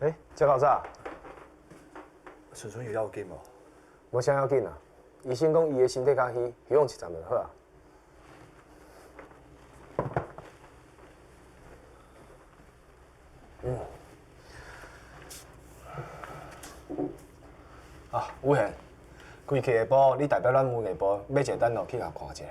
欸，这够早？顺顺有要紧无？无啥要紧啊。医生讲伊的身体较虚，休养一阵就好啊。嗯。啊，武贤，规气下晡，你代表咱文艺部买一个单去共看一下。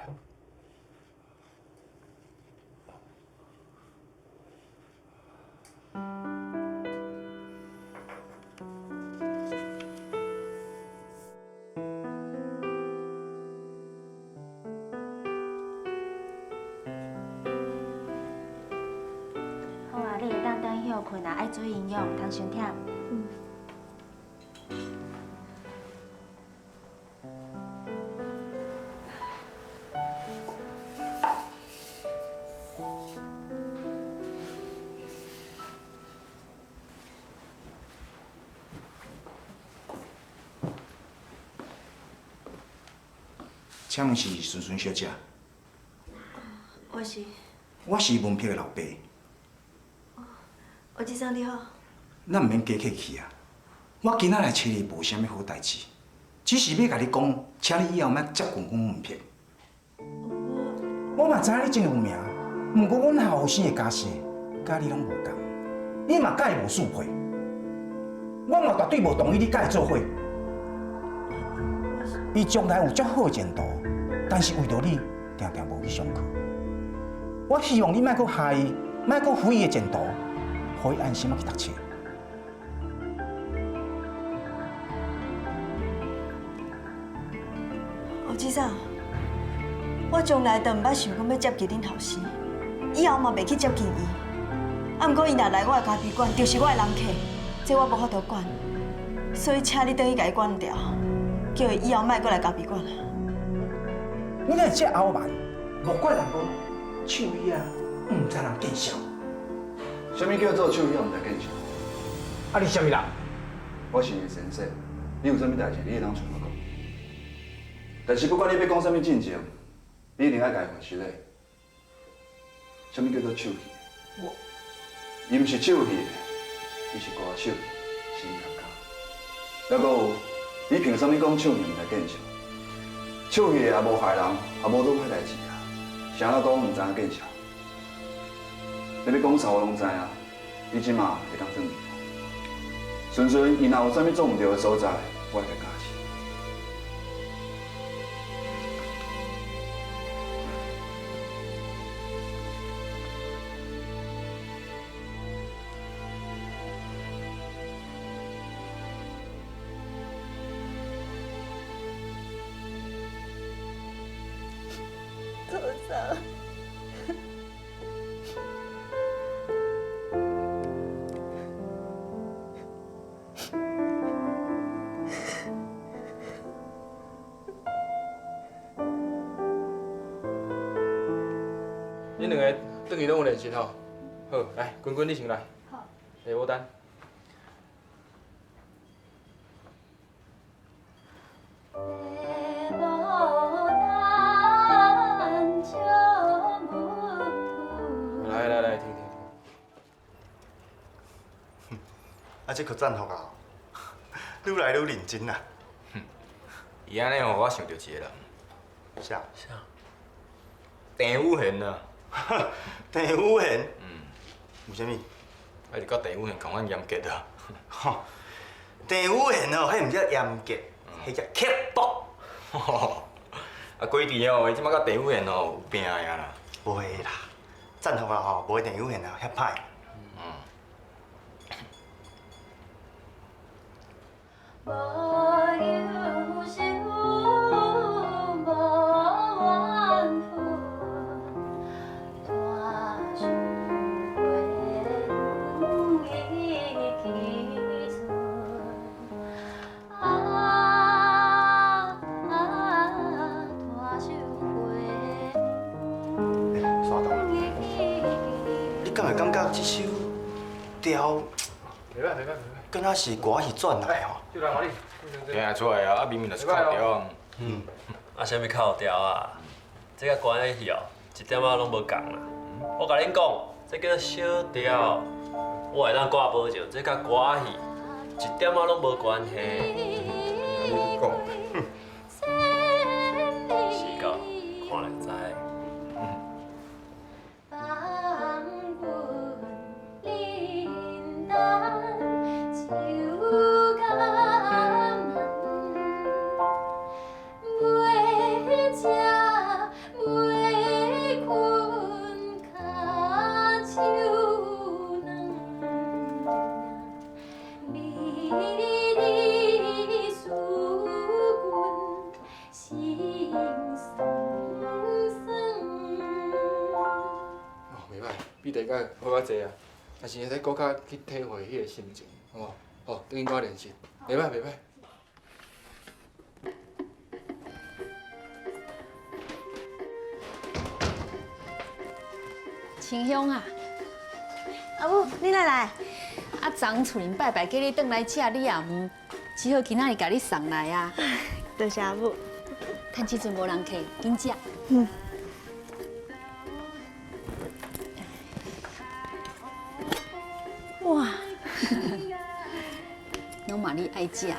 好啊，你会当转去歇睏啊，爱注意营养，毋通伤忝。嗯。请问是顺顺小姐？我是。我是文碧的老爸。吴先生你好。咱毋免加客气啊！我今仔来揣你无啥物好代志，只是欲共你讲，请你以后莫接近阮文碧。我嘛知影你真有名，毋过阮后生的家世，佮你拢无仝，你嘛佮伊无相配。我嘛绝对无同意你佮伊做伙。伊将来有足好的前途，但是为著你，定定无去上课。我希望你莫阁害伊，莫阁毁伊的前途，予伊安心仔去读册。吴先生，我从来都毋捌想讲欲接近恁后生，以后嘛袂去接近伊。啊，毋过伊若来我的咖啡馆，就是我的人客，这我无法度管，所以请你转去共伊管掉，叫伊以后莫阁来咖啡馆。你哪会这傲慢？莫怪人讲手艺啊，毋知人见笑。啥物叫做手艺毋知见笑？啊，你啥物人？我是伊的先生，你有啥物代志，你会当揣我讲。但是不管你欲讲啥物进前，你一定爱共伊回失礼。啥物叫做手戏？我，伊毋是手戏，伊是歌手，是音乐家。还阁有，你凭啥物讲唱戏毋知见笑？唱戏也无害人，也无做歹代志啊，啥人讲毋知影见笑？你欲讲啥我拢知影，你这马会当转去。顺顺伊若有啥物做毋对的所在，我会共教示。祖上。恁两个转去拢有练习吼。好，来，君君你先来。好。下我等。来来来，停停停。啊，这可赞福啊！愈来愈认真啦。伊按呢予我想著一个人。啥？啥？郑宇贤啊。郑宇贤？嗯。为啥物？啊，就佮郑宇贤仝款严格啊。吼，郑宇贤哦，彼毋叫严格，彼叫刻薄。啊，规定哦，伊这摆佮郑宇贤哦有拼的啊啦。袂啦，赞福啊吼，无郑宇贤啊遐歹。无忧愁，无怨恨，大树花园一枝春。啊啊，大树花欸，沙东，你敢会感觉这首调？袂歹袂歹袂歹。敢若是歌戏转来吼？听得出来啊，啊明明就是哭调啊。嗯。啊，啥物哭调啊？这佮关系哦，一点仔拢无仝啦。我共恁讲，这叫做小调。我會當掛保證，這佮歌戲一點仔攏無關係。你講，是到看就知。哦，袂歹，比第一摆好較濟啊。但是會使閣較去體會彼個心情，好無？好，轉去我練習，袂歹袂歹。清香啊，阿母，你哪來？啊，昨厝裡拜拜叫你轉來食，你也毋，只好今仔日共你送來啊。多謝阿母。趁這陣無人客，緊食。嗯。哇，攏嘛你愛食的。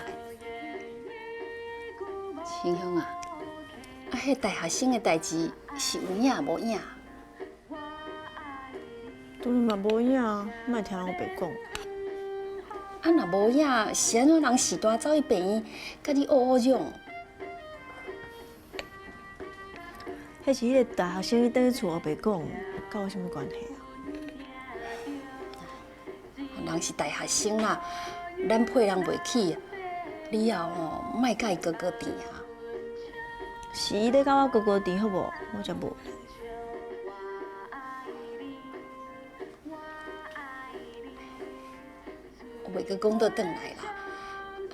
清香啊，啊，彼大學生的代誌是有影無影？當然嘛無影啊，莫聽人烏白講。啊，若無影，是按怎人序大走去病院，共你烏烏嚷？彼是彼个大學生伊轉去厝烏白講，佮我啥物關係啊？人是大學生啦，咱配人袂起，你以後吼莫佮伊高高甜啊。是伊咧佮我高高甜好無？我才無。我袂閣講倒轉來啦，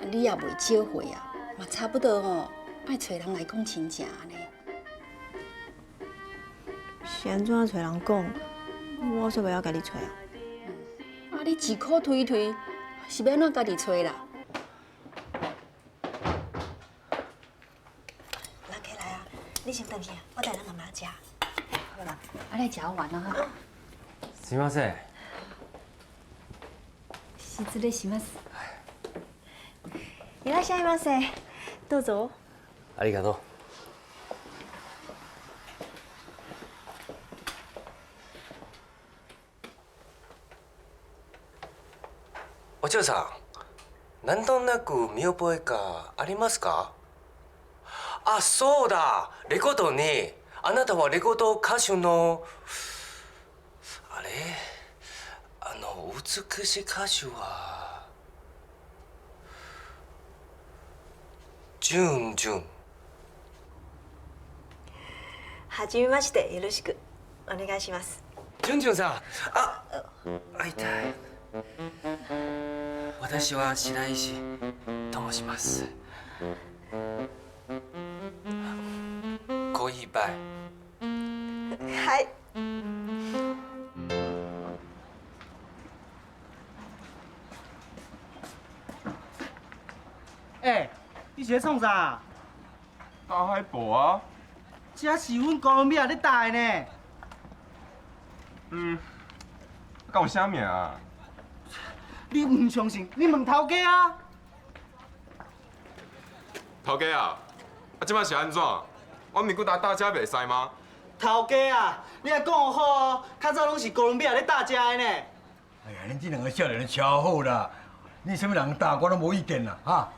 啊，你也袂少歲啊，嘛差不多吼，愛揣人來講親情按呢。是按怎揣人講？我煞袂曉家己揣啊。啊，你一箍推推，是欲按怎家己揣啦？人客來啊，你先轉去啊，我帶人阿媽食。好啦，啊，你食完啊哈。すみません。失礼します。いらっしゃいませ。どうぞ。ありがとう。お嬢さん、なんとなく見覚えがありますか？あ、そうだ。レコードに、あなたはレコード歌手の、あれ、あの美しい歌手は、ジュンジュン。はじめまして、よろしくお願いします。ジュンジュンさん、あ、会いたい。私は白石と申します。コーヒーバイ。はい。欸，你是咧創啥？打海報啊！這是阮哥倫比亞咧打的呢。嗯，敢有寫名啊？你毋相信？你問頭家啊！頭家啊，啊，這擺是按怎？我咪閣打打遮袂使嗎？頭家啊，你若講好哦，較早攏是哥倫比亞咧打遮的呢。哎呀，恁這兩個少年超好啦！你啥物人打我攏無意見啦，哈！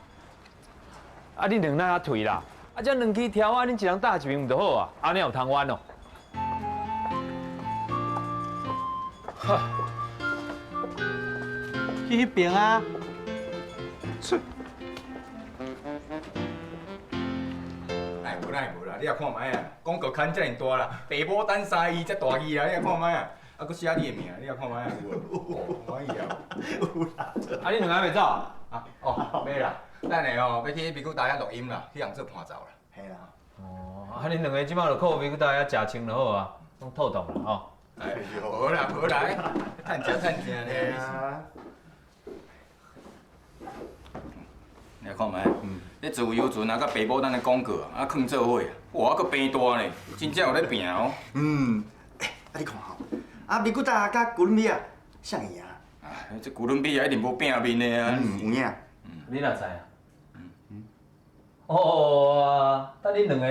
啊，恁兩哪遐退啦？啊，這兩支柱仔，恁一人搭一邊毋就好啊？按呢有通冤哦？哈，去彼邊啊！切！哎，無啦無啦，你也看覓啊？廣告刊遮爾大啦，白牡丹三字遮大字啦，你也看覓啊？啊，閣寫你的名，你也看覓啊？有無？滿意啊？有啦。啊，恁兩個還袂走？啊，哦，袂啦，等下哦，欲去美國大遐錄音啦，去人做伴奏啦。嘿啦。哦，啊，恁兩個這擺就靠美國大遐食穿就好啊，攏妥當啦吼。哎，好啦好啦，趁食趁食咧。你來看覓？這自由船啊，佮白牡丹的廣告啊，囥做伙，哇，閣變大呢，真正有咧拼哦。嗯，欸，啊你看吼，啊美國大佮哥倫比亞，啥會贏？哎，这哥伦比亚一定无拼面的啊。嗯，有影。你哪知啊？哦，等恁两个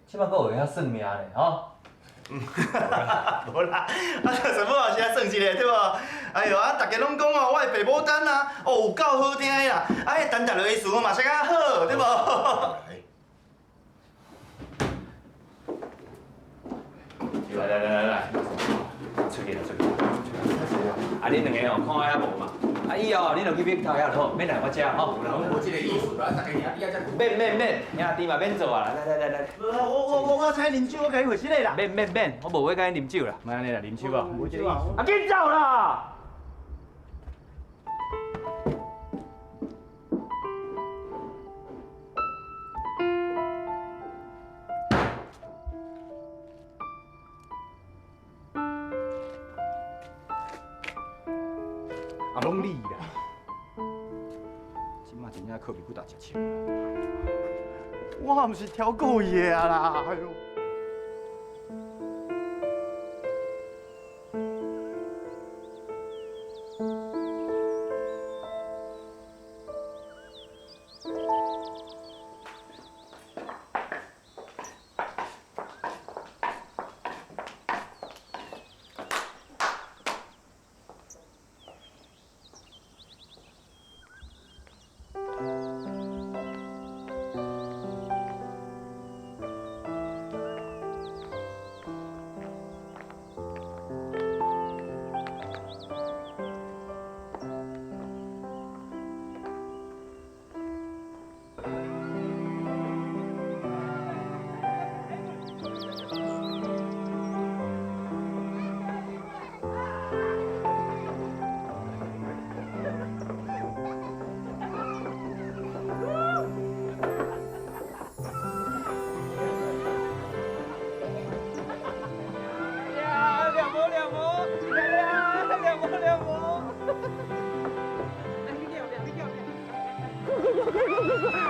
这摆阁有会晓算命咧，吼？无啦，啊，什么嘛是爱算一下对无？哎哟，啊，大家拢讲哦，我的爸母单啊，哦，有够好听的啦，啊，彼单调落去词嘛是较好，对无？来来来来来，出去啦出去啦。啊，恁两个哦，看遐无嘛？啊，以后恁就去笔头遐就好，免来我遮吼。无啦，我无这个意思啦，大家兄弟仔免免免，兄弟嘛免做啊！来来来来。无啦，我请啉酒，我共你回失礼啦。免免免，我无欲共你啉酒啦。莫按呢啦，啉酒啊。无这个意思。啊，紧走啦！啊，拢你啦！这马真正靠面骨头食枪啦。我毋是超故意的啦，哎哟。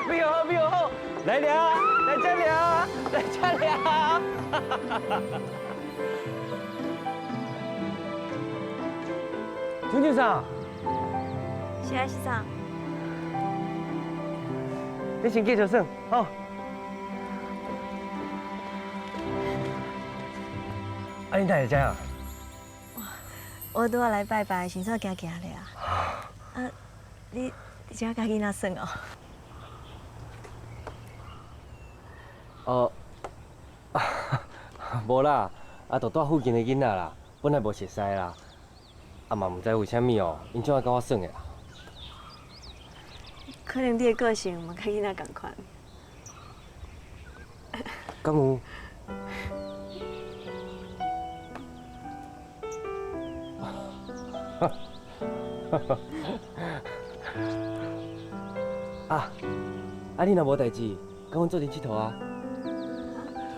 没有好，没有好，来了，来这了，来这了。张先生，是爱是啥？你先继续耍，好。啊，你哪会知影？我拄仔来拜拜，顺手行行咧啊。啊，你这佮囡仔耍哦？哦，无啦，啊，就蹛附近的囡仔啦，本来无熟似啦，啊嘛毋知为啥物哦，𪜶总爱佮我耍的啦。可能你的个性嘛佮囡仔仝款。敢有？啊，啊你若无代志，佮阮做阵𨑨迌啊。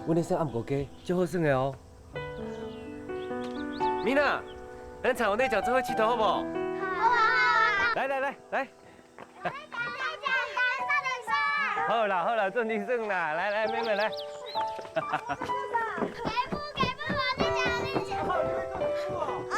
阮咧耍暗号机，足好耍的哦。米娜，咱彩虹内讲做伙𨑨迌好无？好啊好啊！来来来来。好啦好啦，做阵耍啦，来来妹妹来。给布给布，我在讲你讲。啊！